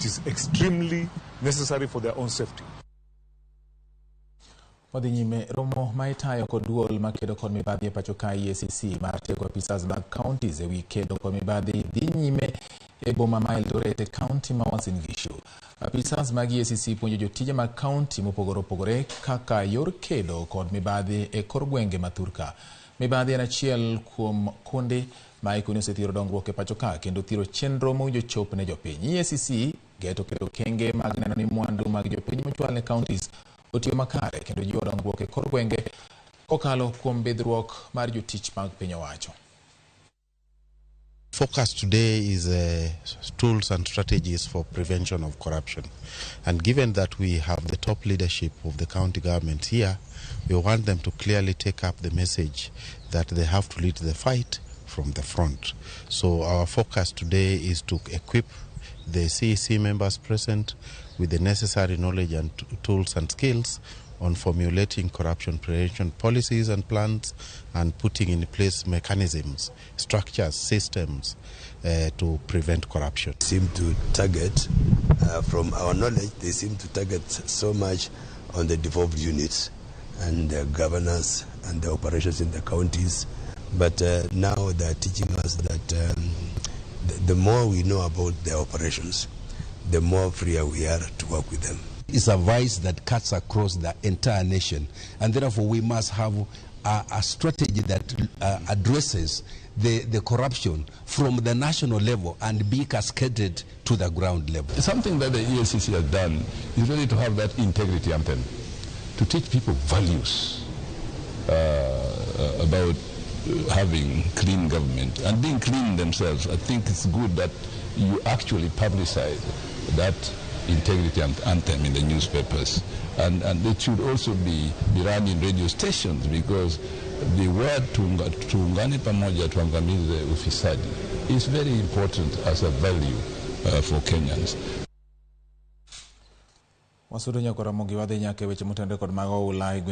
It is extremely necessary for their own safety. Wadhi nyime. Romo ma itayo kod duol makedo kod mibadhi e pacho ka, EACC, mar tiego apisas mag counties e wi kedo kod mibadhi dhi nyime e boma ma Eldoret e county ma Uasin Gishu. Apisas mag EACC puonjo jotije mag county mopogore opogore kaka yor kedo kod mibadhi e kor gwenge ma thurka. Mibadhi en achiel kuom kundi ma ikoni osethiro dongruok e pacho ka kendo thiro chenro mowinjo chop ne jopiny. EACC geto keto okenge mag neno ni mwandu mag jopiny mochwal ne counties otiyo makare kendo jiwo dongruok e kor gwenge kokalo kuom bidhruok mar jotich mag piny owacho. Focus today is tools and strategies for prevention of corruption. And given that we have the top leadership of the county government here, we want them to clearly take up the message that they have to lead the fight from the front. So our focus today is to equip the CEC members present with the necessary knowledge and tools and skills on formulating corruption prevention policies and plans and putting in place mechanisms, structures, systems to prevent corruption. Seem to target, from our knowledge, they seem to target so much on the devolved units and the governors and the operations in the counties. But now they're teaching us that the more we know about their operations, the more freer we are to work with them. It's a vice that cuts across the entire nation, and therefore we must have a strategy that addresses the corruption from the national level and be cascaded to the ground level. Something that the EACC has done is really to have that integrity anthem, to teach people values about having clean government and being clean themselves. I think it's good that you actually publicize that integrity anthem in the newspapers. And it should also be run in radio stations, because the word tuungane pamoja tuangamize ufisadi is very important as a value for Kenyans. Wasudo nyaka Ramogi, wadhi nyaka e weche motenore kod mag oula e.